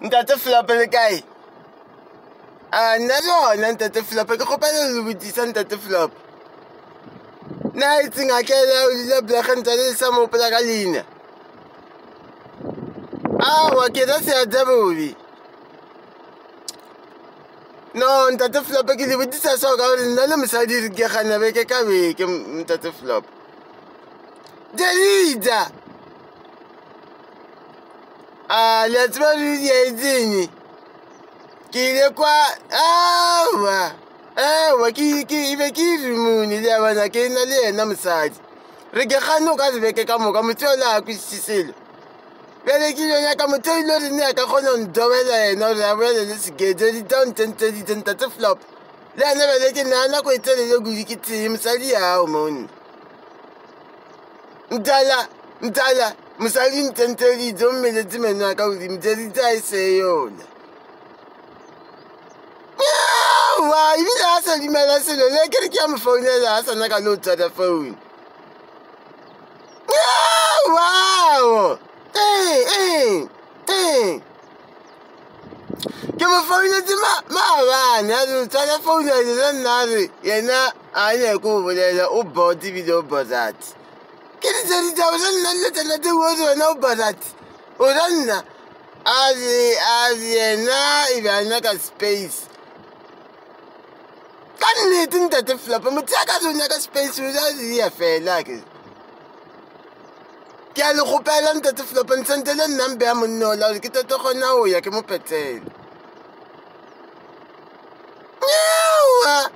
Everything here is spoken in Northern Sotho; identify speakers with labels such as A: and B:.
A: Ntate Flop le kae? A nna le gona Ntate Flop, ke kgopela le botsisa Ntate Flop. Na e tseng a ke le o ile blege ntate le sa mo gopola ka leina. Aowa ke ra seatla bobe. No Ntate Flop ke le botsisa so ka gore nna le mosadi re kegana beke ka beke Ntate Flop. Delita. A le a tseba re dietseng? Ke ile kwa aowa aowa ke ke e be ke rimone le a bona ke na le yena mosadi. Re ke gane o ka re beke ka moka motho o le a kwisise selo. Bjale ke ile nyaka motho o ile re ne a ka kgona go ntobela yena gore a boele le sekete ditao ntenteditse ntate flop. Le yena bjale ke naya nako e telele kudu ke tee mosadi yao monna. Mtala, mtala, mosadi ntenteditse o mmeletse meno a ka godimo tseditse a e se yona. Aowa, ebile a sa dumela selo le ke re ke a mo founela a sa nyaka le go tshwara phone. Aowa, ee, ee, ee. Ke mo founetse maabane a re tshwara phone a le nna a re yena a nyake go bolela o bored ebile o bored. Ke ditse ditaba tsa nna le tsena tse o re wena o bored o ra nna a re a re yena e be a nyaka space. Ka nnete ntate Flop motho ya ka re o nyaka space o ja re ya fela ke. Ke a le kgopela ntate Flop ntshentele nnambe ya monna ola gore ke tate kgona go ya ke mo phethele. Nyawa!